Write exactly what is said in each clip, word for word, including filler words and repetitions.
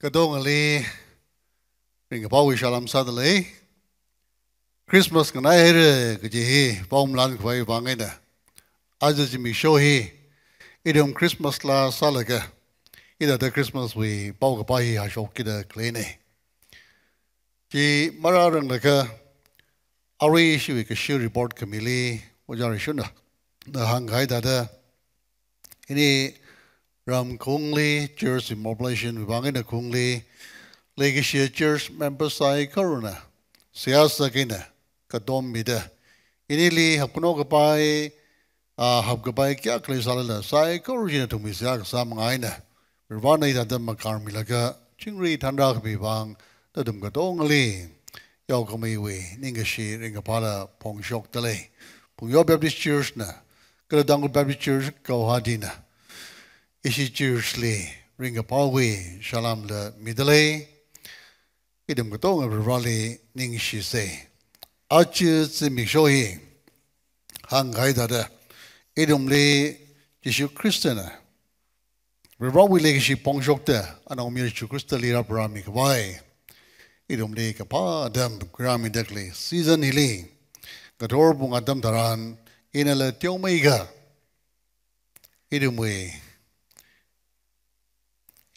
Katongali ringkaphāwui salām sādalei. Christmas nganaihaira kaji hi pao malan khavai vang eina, aja zimiksho hi ithum Christmas laa sālaga, hithāda Christmas wui paokaphā hi hāngshok kida khaleinei. Chi marāranglakha, arui ishiwui kashi report khamili, Ojā Rishuna, na hāngkahai thāda, ini ramkhaungli church mobilization wui vang eina khaungli leikashi church member saikorana seihā sāki eina katom mida, inili hapkhanao kapai, ah, hapkapai kayākha leisālala saikora china ithumwui seihā kasā manga eina, Varivarana hithāda makarmilaga chingri thanrākhami vang nathum katongali yaokhameiwui ningkashi ringkaphāla phongshokdalei. Phungyo Baptist Church na, kala Tangkhul Baptist Church Guwahati na, ishi church li ringkaphāwui salāmla midalei. Ithum katonga Varivarali ningshisei. Aja zimiksho hi hāngkahai thāda, ithumli Jishu Khristana, Varivarawui leikashi phongshokta, anaomayara Jishu Khristali rāpharāmi khavai ithumli kaphā atam khuirāmida khalei season hili, ngathor pung atam tharan, inala teomeikha ithumwui,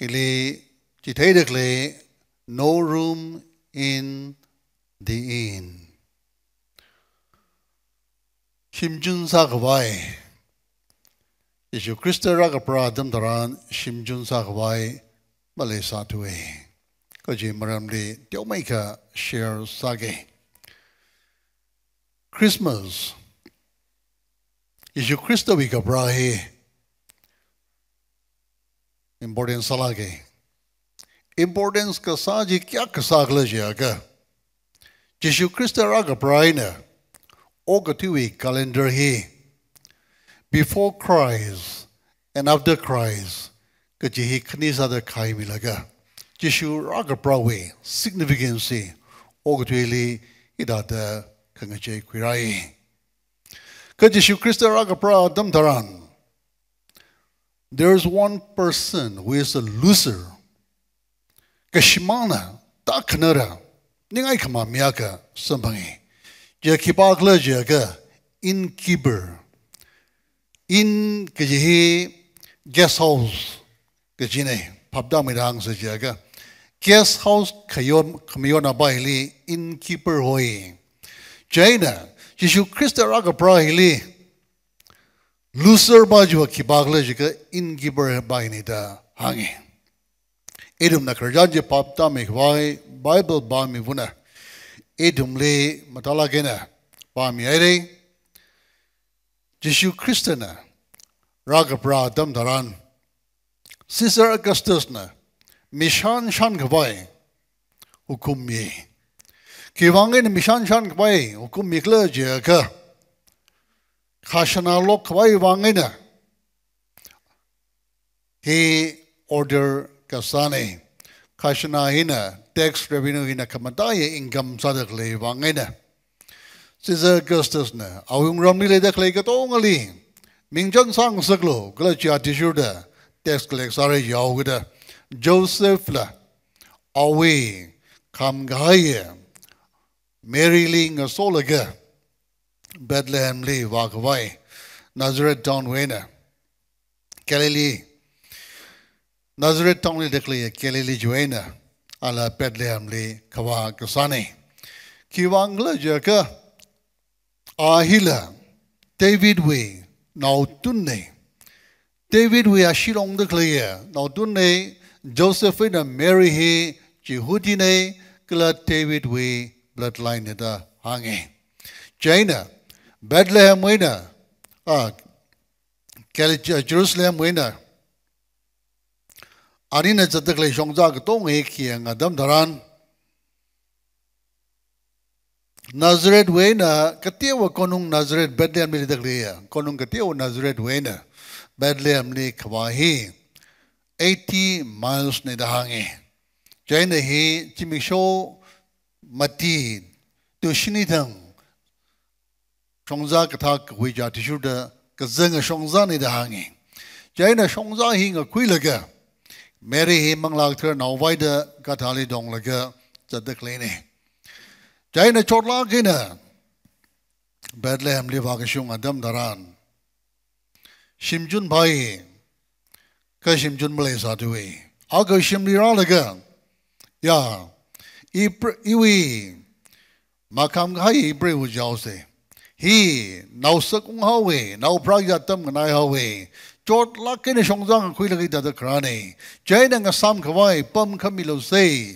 ili chitheida khalei, "No room in the inn." Shimchun sākhavai, Jishu Khrista rākapharā atam tharan shimchun sākhavai maleisāthuwei. Kaji maramli teomeikha share sāki. Christmas, Jishu Khristawui kapharā hi important sālāki. Importance kasā chi kayākha sākhala jiakha, Jishu Khrista rākapharā eina okathuiwui calendar hi before Christ and after Christ kaji hi khani sāda khaimilaga, Jishu rākapharāwui significance hi okathuili hithāda khangachei khuirāi. Kha Jishu Khrista rākapharā atam tharan, there is one person who is a loser. Kashimānna, tākhanara, ningai khamā mi akha samphangi. Chi khipākhala jiakha, innkeeper. Inn kaji hi guest house kajinei, phaptāmeida hāngsa jiakha, guest house khayon, khamayonnapaili innkeeper hoi. Chieina, Jishu Khrista rākapharā hili loser pa chiva khipākhala jiakha innkeeper pa hina da hāngi. Ithumna khararchan chi phaptāmei khavai, Bible pāmi vuna ithumli mathālāk eina pāmihairei. Jishu Khristana rākapharā atam tharan, Caesar Augustus na mishan shankhavai hukum mi. Khiwui vang eina mishan shankhavai hukum mikhala jiakha, khajana lokkhavai vang eina hi order kasānei. Khajana hina, tax revenue hina khamataiya income sāda khalei vang eina, Caesar Augustus na awui wungramli leida khalei katongali mingchan sāngasaklu, kala chi athishurda tax collect sāra jihaokida, Joseph la awui khamkahaiya Mary li ngasolaga Bethlehem li vākhavai, Nazareth town wui eina Galilee, Nazareth town li leida khalei Galilee chiwui eina ala Bethlehem li khavā kasānei. Khiwui vangkhala jiakha, a hila David wui naotunnei. David wui ashee longda khaleiya naotunnei. Joseph eina Mary hi Jihudinei, kala David wui bloodline nei da hāngi. Chieina Bethlehem wui eina, a, Gal-, Jerusalem wui eina anina zatda khalei shongza katonga hi khi yanga atam tharan, Nazareth wui eina kateowa konnung Nazareth, Bethlehem li leida khaleiya konnung kateowa Nazareth wui eina Bethlehem li khavā hi eighty miles nei da hāngi. Chieina hi zimiksho mati tuishini thang shongza kathā kahui chi athishurda kazanga shongzanei da hāngi. Chieina shongza hi ngakhuilaga Mary hi manglā kathara naovaida gadhāli tonglaga zatda khaleina. Chieina chotlāk eina Bethlehemli vākashung atam tharan, shimchun phai, kha shimchun maleisāthuwa. Akha shimli rālaga, ya, ipr-, iwui makhamkahai ipreiva̱ jaose. Hi, nao sākunghaowa, nao pharāki atam nganaihaowa. Chotlāk eina shongzang khuilaga hithāda kharāna. Chieina ngasāmkhavai pam khamilo se.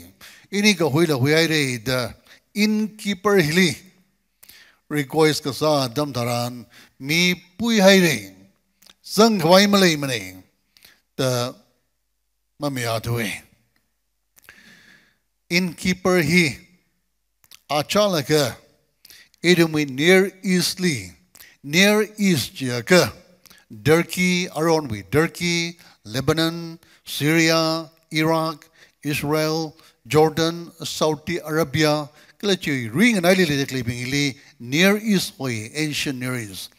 Ini kahuila huihaira da innkeeper hili request kasā atam tharan, mi puihaira. Zangkhavai maleimana da mamayāthuwa. Innkeeper hi achālakha, ithumwui Near East li, Near East jiakha, Turkey, aruiwui Turkey, Lebanon, Syria, Iraq, Israel, Jordan, Saudi Arabia, kala chiwui ringanaili leida khaleibingli Near East hoi, Ancient Near East.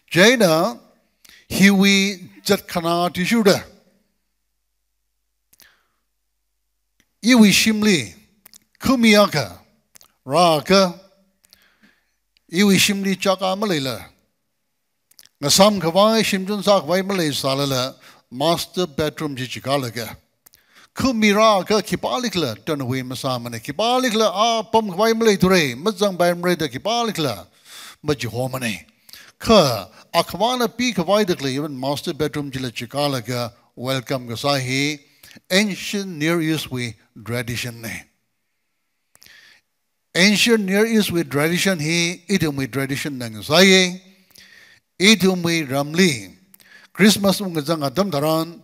Chieina, hiwui zatkhanā athishurda, iwui shimli khumi akha rāakha, iwui shimli chaka maleila, ngasāmkhavai, shimchun sākhavai maleisālala, master bedroom chi chikālaga, khumi rāakha khipālikhala tanhui masāmana, khipālikhala a pamkhavai maleithura, mazangpaimara da khipālikhala machihomana. Kha akhavāna pikhavai da khalei even master bedroom chila chikālaga welcome kasā hi Ancient Near East wui tradition na. Ancient Near East wui tradition hi ithumwui tradition na ngasāya. Ithumwui ramli Christmas ungkazang atam tharan,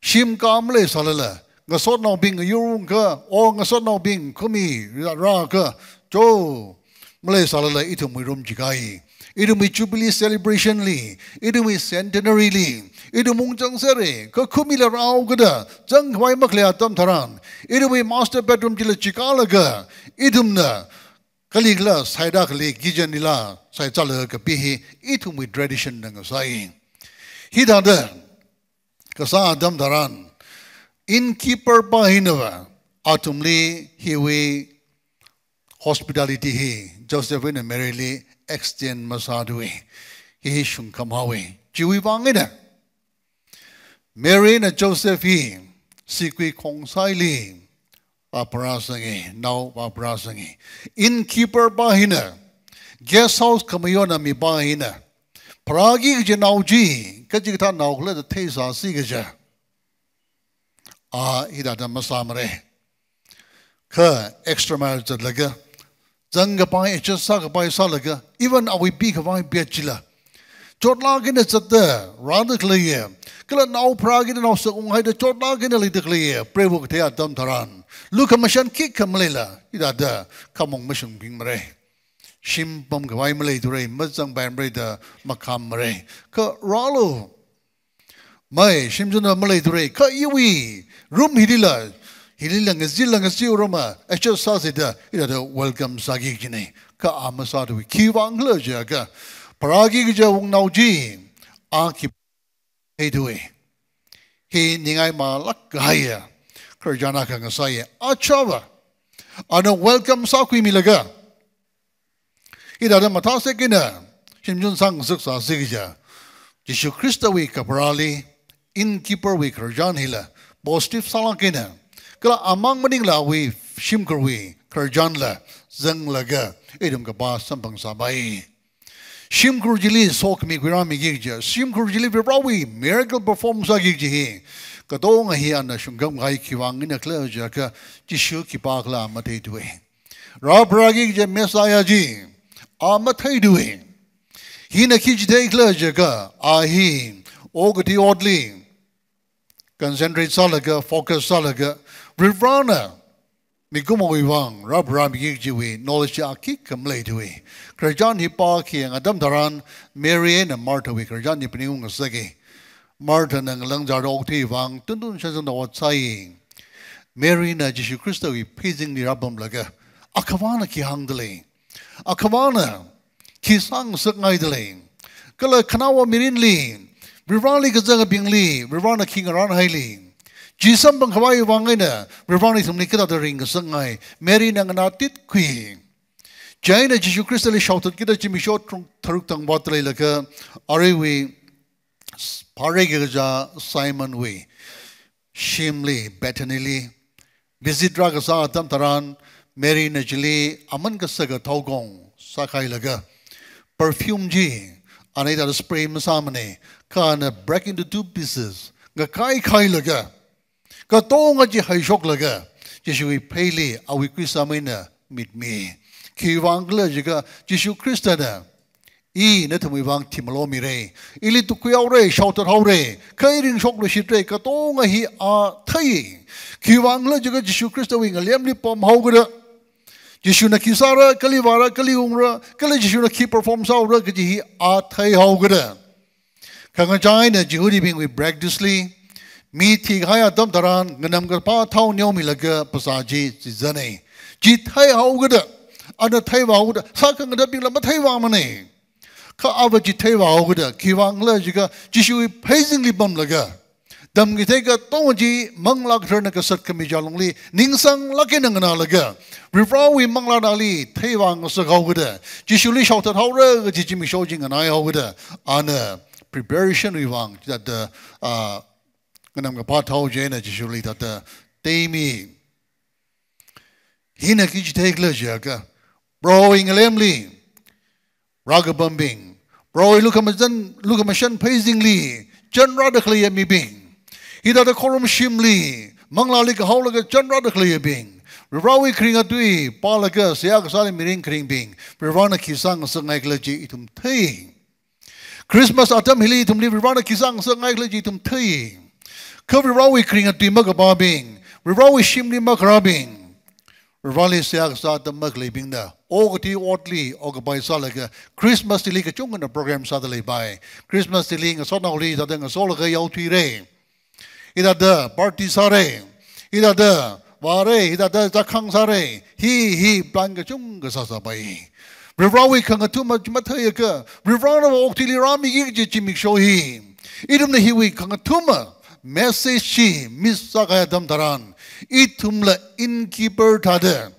shim kha maleisālala, ngasotnaobing ngayur ungakha, or ngasotnaobing khumi rā-, rāakha, cho maleisālala ithumwui room chikāya. Ithumwui Jubilee celebration li, ithumwui centenary li, ithum ungzang sāra, kha khumila rāhaokida, zangkhavai makhalei atam tharan, ithumwui master bedroom chila chikālaga, ithumna kalikhala saida khali kitchen lila saichālaga kapi hi ithumwui tradition na ngasāya. Hithāda kasā atam tharan, innkeeper pa hinava athumli hiwui hospitality hi Joseph eina Mary li extend masāthuwa. Hi hi shungkhamhaowa. Chiwui vang eina Mary eina Joseph hi sigui khongsaili vāpharāsanga, nao vāpharāsanga. Innkeeper pa hina, guest house khamayonna mipā hina, pharāki kaji nao chi kachikathā naokhala da theisāsi kaja, a hithāda masāmara. Kha extra mile zatlaga, zangkapai, adjust sākapai sālaga, even awui pikhavai bed chila chotlāk eina zatda rāda khaleiya, kala nao pharākida nao sākunghaida chotlāk eina leida khaleiya preiva̱ kathei atam tharan, lukhamashan khikha maleila, hithāda khamong mashungbingmara. Shim pamkhavai maleithura, mazangpaimara da makhammara. Kha rālu, mai, shimchunva maleithura, kha iwui room hilila, hilila ngazila ngaziurama, adjust sāsida, hithāda welcome sāki kajina. Kha a masāthuwa, khiwui vangkhala jiakha, pharāki kaja wungnao chi, a khi theithuwa. Hi ningai malāk kahaiya khararchan akha ngasāya. Achāva, ana welcome sākhuimilaga, hithāda mathāsek eina shimchun sāngasaksāsi kaja, Jishu Khristawui kapharāli, innkeeper wui khararchan hila positive sālāk eina, kala amang maningla awui shimkhurwui khararchanla zanglaga, ithum kapā samphangsāpai. Shimkhur chili sokhami khuirāmiki kaja, shimkhur chili Varewui miracle perform sāki kaji hi, katonga hi ana shungkhamkahai khiwui vang einakhala jiakha, Jishu khipākhala matheithuwa. Rāpharāki kaja Messiah chi a matheithuwa. Hina khi chitheikhala jiakha, a hi okathui otli concentrate sālaga, focus sālaga, Varivarana mikumowui vang rāpharāmiki kajiwui knowledge a khikha maleithuwa. Khararchan hi pākhayang atam tharan, Mary eina Marthawui khararchan hi phaningung ngasaka. Marthana ngalāng zārda okathui vang tuntun shānsangda ot sāi. Maryna Jishu Khristawui pheisinglila rāpamlaga, akhavāna khi hāngdalei, akhavāna khi sāngasakngaidalei, kala khanaowa mirinli, Varivarali kazangabingli Varivarana khi ngarānhailei, Chi samphang khavai vang eina, Varivarana ithumli kathāda ringngasakngai, Mary na nganā titkhui. Chieina Jishu Khristali shaothatkida zimiksho tharuk tangvātda leilaga, aruiwui phāre kakaja Simon wui shimli, Bethany li, visit rākasā atam tharan, Mary na chili aman kasaka thaokong sākhailaga, perfume chi, ana hithāda spray masāmana, kha ana break into two pieces, ngakhaikhailaga, katonga chi haishoklaga, Jishuwui pheili awui kuisam eina mitmi. Khiwui vang khala jiakha, Jishu Khristana, I nathumwui vang thimalomira. Ili tukkhuihaora, shaothathaora. Kha I ringshokluishitra, katonga hi A thei. Khiwui vang khala jiakha Jishu Khristawui ngalemli pamhaokida, Jishuna khi sāra, kali vāra, kali ungra, kala Jishuna khi perform sāhaora kaji hi A theihaokida. Khangachā eina Jihudibingwui practice li, mi thikahai atam tharan, nganamkaphā thao neomilaga phasā chi chizana. Chi theihaokida, ana theivāhaokida, sākhangathabingla matheivāmana. Kha Ava chi theivāhaokida, khiwui vang khala jiakha, Jishuwui pheizingli pamlaga, tamkachithei katonga chi Manglā Katharana kasat khami chi alungli ningsanglāk eina nganālaga, Varivarawui Manglāna ali theivāngasakhaokida, Jishuli shaothathaora kaji zimiksho chi nganaihaokida, ana preparation wui vang chithāda, ah, nganamkaphā thao chieina Jishuli thāda teimi. Hina khi chithei khala jiakha, Prohowui ngalemli rākapambing, Prohowui lukhamashan, lukhamashan pheizingli chanrāda khaleiya mibing, hithāda khorumshimli Manglāli kahaolaga chanrāda khaleiyabing, Varivarawui kharinga tui pālaga seihā kasāli mirin kharingbing, Varivarana khi sāngasakngai khala chi ithum thei. Christmas atam hili ithumli Varivarana khi sāngasakngai khala chi ithum thei. Kha Varivarawui kharinga tui makapābing, Varivarawui shimli makharābing, Varivarali seihā kasā atam makhaleibingna okathui otli occupy sālaga Christmas chili kachungkhana program sāda leipai. Christmas chili ngasotnaoli thāda ngasolaga yaothuira. Hithāda party sāra, hithāda vāra, hithāda chākhang sāra, hi, hi plan kachungkha sāsāpai. Varivarawui khangathuma chi matheiakha, Varivarana okathuili rāmiki kaji zimiksho hi, ithumna hiwui khangathuma message chi miss sākahai atam tharan, ithumla innkeeper thāda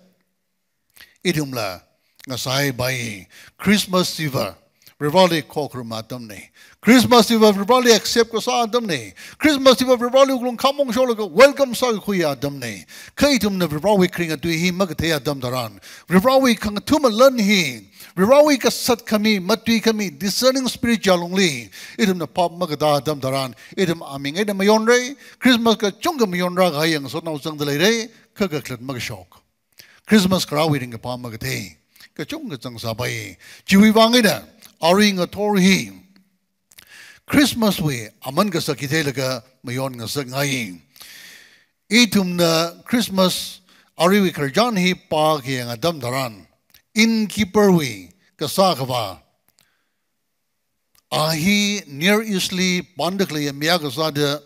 ithumla ngasaipai. Christmas chiva Varivarali khokharum atamna. Christmas chiva Varivarali accept kasā atamna. Christmas chiva Varivarali wuklung khamong sholaga welcome sākakhui atamna. Kha ithumna Varivarawui kharinga tui hi makathei atam tharan, Varivarawui khangathuma lan hi, Varivarawui kasat khami, matui khami, discerning spirit chi alungli ithumna phap makatā atam tharan, ithum aming eina mayonra, Christmas kachungkha mayonrākahai ngasotnao zangda leira, kha kakhalat makashok. Christmas kharāwui ringkaphā makathei kachungkha zangsāpai. Chiwui vang eina, arui ngathor hi Christmas wui aman kasak hi theilaga mayon ngasakngai. Ithumna Christmas aruiwui khararchan hi pākhayang atam tharan, innkeeper wui kasā khavā, a hi Near East li panda khaleiya mi akha sāda,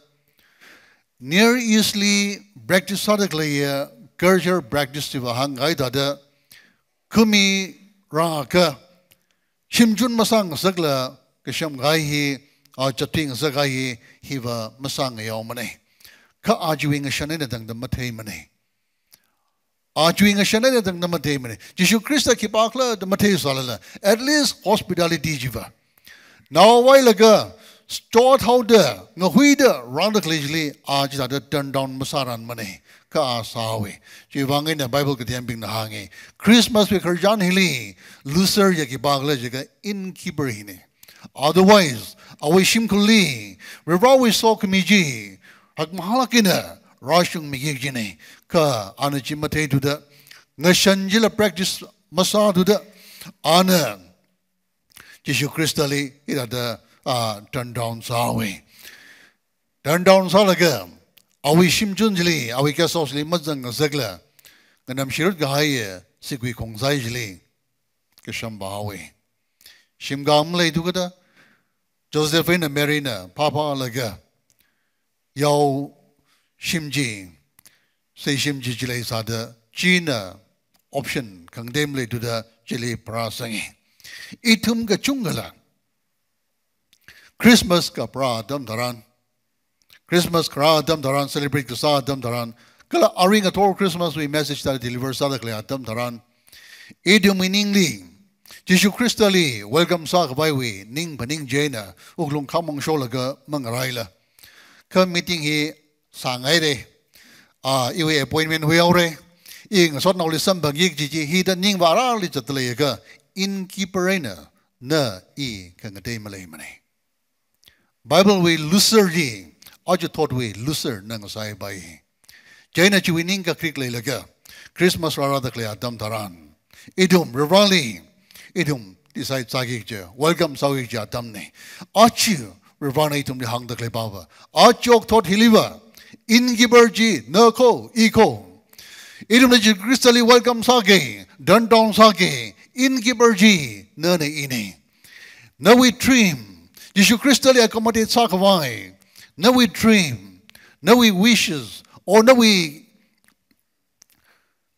Near East li practice sāda khaleiya culture practice chiva hāngkahai thāda, khumi rākha shimchun masāngasakla kashamkahai hi, a, chatpingasakhai hi, hiva masāngayaomana. Kha a chiwui ngashan eina tangda matheimana. A chiwui ngashan eina tangda matheimana. Jishu Khrista khipākhala da matheisālala, at least hospitality chiva, naovailaga, chothaoda, ngahuida rāda khalei chili, a chithāda turn down masārāmana. Kha a sāhaowa. Chiwui vang eina Bible kathembingna hānga, Christmas wui khararchan hili loser ya khipākhala jiakha innkeeper hina. Otherwise, awui shimkhurli Varivarawui sokhami chi hakmahālāk eina rāshungmiki kajina. Kha ana chi matheithuda, ngashan chila practice masāthuda, ana Jishu Khristali hithāda, ah, turn down sāhaowa. Turn down sālaga, awui shimchun chili, awui guest house li mazangngasakla, nganamshirut kahaiya sigui khongsai chili kasham vāhaowa. Shim kha maleithu kajida, Joseph eina Mary na phāphālaga, yao shim chi, seishim chi chili sāda, china option khangatei maleithuda chili pharāsanga. Ithum kachungkhala Christmas kapharā atam tharan, Christmas kharā atam tharan, celebrate kasā atam tharan, kala arui ngathor Christmas wui message thāda deliver sāda khalei atam tharan, ithumwui ningli, Jishu Khristali welcome sākhavaiwui ning phaning chieina, wuklung khamong sholaga mangaraila. Kha meeting hi sāngaire, ah, iwui appointment huihaore, i ngasotnaoli samphangki kaji chi, hithāda ning vārāli zatda leiakha, innkeeper eina, na i khangatei maleimana. Bible wui loser chi, aja thotwui loser na ngasāpai. Chieina chiwui ning kakrik leilaga, Christmas rārāda khalei atam tharan, ithum Varivarali, ithum decide sāki kaja, welcome sāki kaja atamna. Aja Varivarana ithumli hāngda khalei pava, aja okthot hiliva, innkeeper chi na kho, i kho. Ithumna Jishu Khristali welcome sāki, turn down sāki, innkeeper chi nana ina. Nawui dream, Jishu Khristali accommodate sākhavai, nawui dream, nawui wishes, or nawui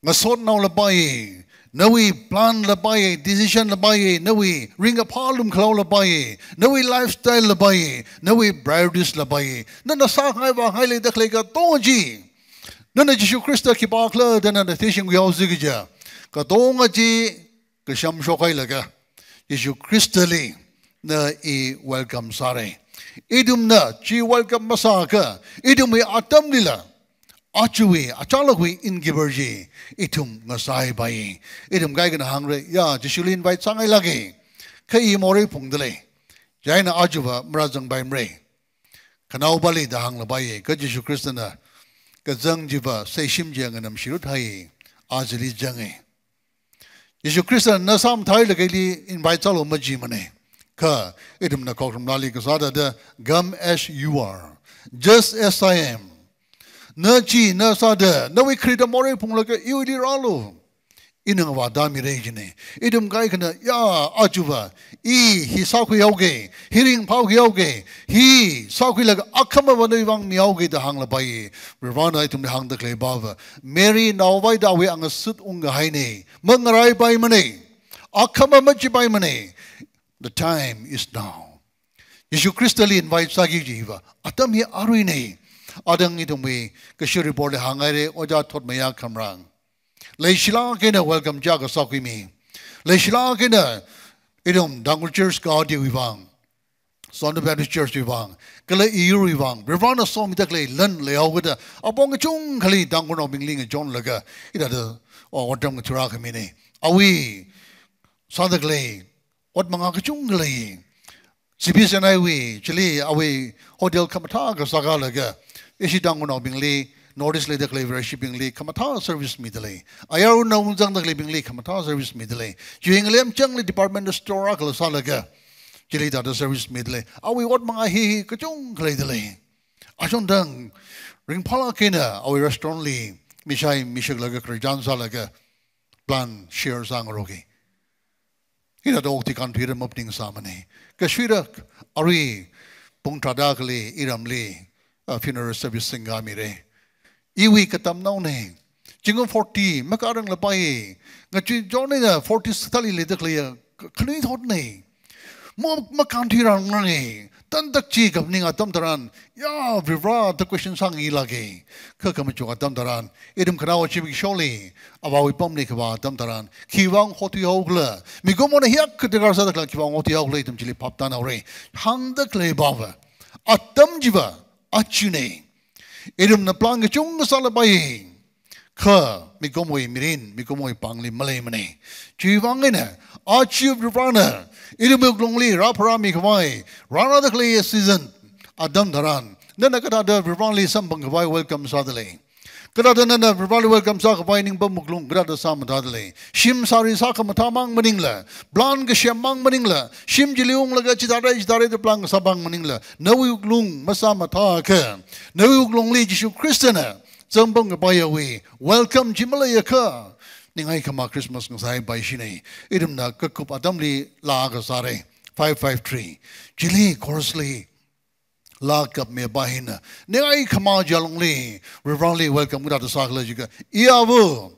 ngasotnao lapai, nawui plan lapai, decision lapai, nawui ringkaphā lumkhalao lapai, nawui lifestyle lapai, nawui priorities lapai, nana sāngai vāngai leida khalei katonga chi, nana Jishu Khrista khipākhala da nana theishingkhuihaosi kaja, katonga chi kasham shokhailaga, Jishu Khristali na i welcome sāra. Ithumna chi welcome masāakha, ithumwui atamlila, ajawui, achālakwui innkeeper chi ithum ngasāpai. Ithum kaikhana hāngra, ya, Jishuli invite sāngailāka, kha i morei phungda lei. Chieina ajava marāzangpaimara. Khanaopali da hānglapai, kha Jishu Khristana kazang chiva seishim chi nganamshirut hai, ajali zanga. Jishu Khristana na sāmathālāka ili invite sālu majimana. Kha ithumna khokharum lali kasā thāda, "Come as you are, just as I am." Na chi na sāda, nawui kharida morei phunglaga iwuili rālu, ina ngavāda mira jina. Ithum kaikhana, ya, ajava i hi sākhuihaoga, hi ringphākhuihaoga, hi sākhuilaga akhamava nawui vang mihaoga da hānglapai. Varivarana ithumli hāngda khalei pava, Mary naovaida awui angasut ungkahaina. Mangaraipaimana. Akhama machipaimana. The time is now. Jishu Khristali invite sāki kajiva atam hi aruina. Adang ithumwui kashiri porli hāngngaira, ojā Thotmeiya Khamrang. Leishilāk eina welcome chi kasākhuimi. Leishilāk eina ithum Tangkhul Church Kadi wui vang, Sondu Baptist Church wui vang, kala iyurwui vang, Varivarana somida khalei lan leihaokida, apong kachungkhali Tangkhulnaobingli ngachonlaga, hithāda, o, otram ngathura khamina. Awui sāda khalei ot manga kachungkha lei. C B C N I wui, chili awui hotel khamathā kasā kalaga, ishi Tangkhulnaobingli, North East leida khalei Vareshibingli khamathā service mida lei. Ayarwui naung zangda khaleibingli khamathā service mida lei. Chiwui ngalemchangli department store akhala sālaga, chili thāda service mida lei. Awui ot manga hi hi kachungkha leida lei. Achon dang ringphālāk eina awui restaurant li mishai mishaklaga khararchan sālaga plan share sāngaroki. Ina dok ti kan thuira mapning sāmana. Kashira arui pung tharāda khalei iramli, ah, funeral service singkhamira. Iwui katamnaona. Zingkum forty, makarang lapai. Ngachui jonina forty thali leida khalei, ka-, khanuithotna. Mo makan thuirangranga. Tantak chi kaphaning atam tharan, ya, Varivara da question sāngailāka. Kha khamachuk atam tharan, ithum khanao chimik sholi, avāwui pamli kavā atam tharan, khiwui vang hothuihaokhala, mikumona hiyākha darkar sāda khalei khiwui vang hothuihaokhala, ithum chili phaptānhaora. Hāngda khalei pava, atam chiva ajana. Ithumna plan kachungkha sālapai. Kha mikumowui mirin, mikumowui pāngli maleimana. Chiwui vang eina, aja Varivarana ithumwui wuklungli rāpharāmi khavai, rārāda khalei season atam tharan, nana kathāda Varivarali samphang khavai welcome sāda lei. Kathāda nana Varivarali welcome sākhavai ningpam wuklung kathāda sāmathāda lei. Shim sari sākhamathā mang maningla, plan kasem mang maningla, shim chili unglaga chithāra chithāra da plan kasā mang maningla, nawui wuklung masāmathāakha, nawui wuklungli Jishu Khristana zangpam kapaiya awui welcome chi maleiakha, ningai khama Christmas ngasāpai shina. Ithumna kakup atamli laa kasāra, five five three. Chili chorus li laa kapmipa hina, ningai khama chi alungli Varivarali welcome kathāda sākhala jiakha, I ava,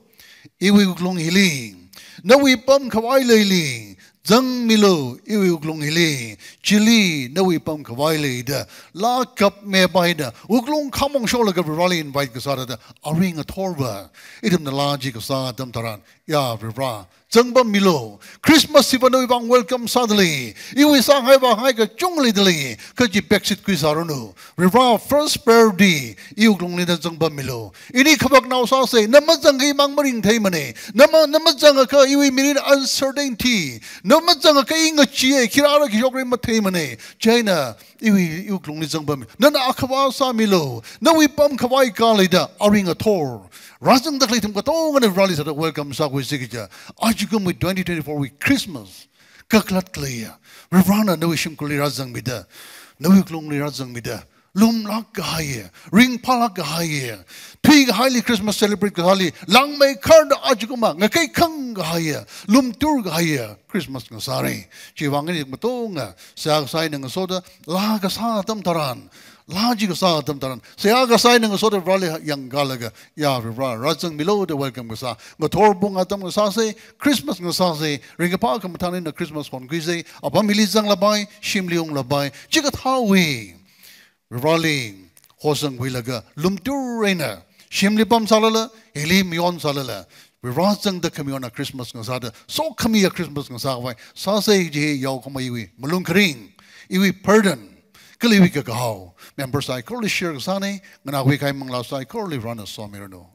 iwui wuklung hili, nawui pamkhavai leili, Zangmilu, iwui wuklung hili, chili, nawui pamkhavai leida, laa kapmepaina, wuklung khamong sholaga Vareli invite kasā thāda, arui ngathorva, ithumna laa chi kasā atam tharan, ya Vare, zangpammilu, Christmas hiva nawui vang welcome sādalei, iwui sāngai vāngai kachungkha leidalei, kha chi backseat khuisāranu. Vare, first priority, iwui wuklungli na zangpammilu. Ini khavaknao sāsei, na mazangakha imang maringtheimana. Na ma, na mazangakha iwui mirin uncertainty. Na mazangakha i ngacheeya, khirāra khi shokra matheimana. Chieina, iwui, iwui wuklungli zangpam. Nana akhava sāmilu. Nawui pamkhavai ka leida, arui ngathor. Rāzangda khalei ithum katongana Vareli sāda welcome sākhuisi kaja. Ajakumwui twenty twenty-four wui Christmas. Kakhalat khaleiya. Varena nawui shimkhurli rāzangmida. Nawui wuklungli rāzangmida. Lumlāk kahaiya, ringphālāk kahaiya, thuikahaili Christmas celebrate kahaili, langmeikharda ajakuma, ngakeikhang kahaiya, lumtur kahaiya, Christmas ngasāra. Chiwui vang ini matunga, seihā kasā eina ngasoda, laa kasā atam tharan, laa chi kasā atam tharan, seihā kasā eina ngasoda Vareli yangkalaga, ya Vare, rāzangmilu da welcome kasā, ngathor pung atam ngasāsei, Christmas ngasāsei, ringkaphā khamathān eina Christmas honkhuisei, apam hili zanglapai, shimli unglapai, chikathāwui. Vareli hosangkhuilaga lumtur eina, shimli pamsālala, hili mayonsālala, Vare zangda khamayona Christmas ngasāda, sokhamiya Christmas ngasākhavai sāsei kaji hi yaokhameiwui malung kharing, iwui burden, kala iwui kakahao, member saikorali share kasāna, nganākhui kahai manglā saikorali Varena somiranu.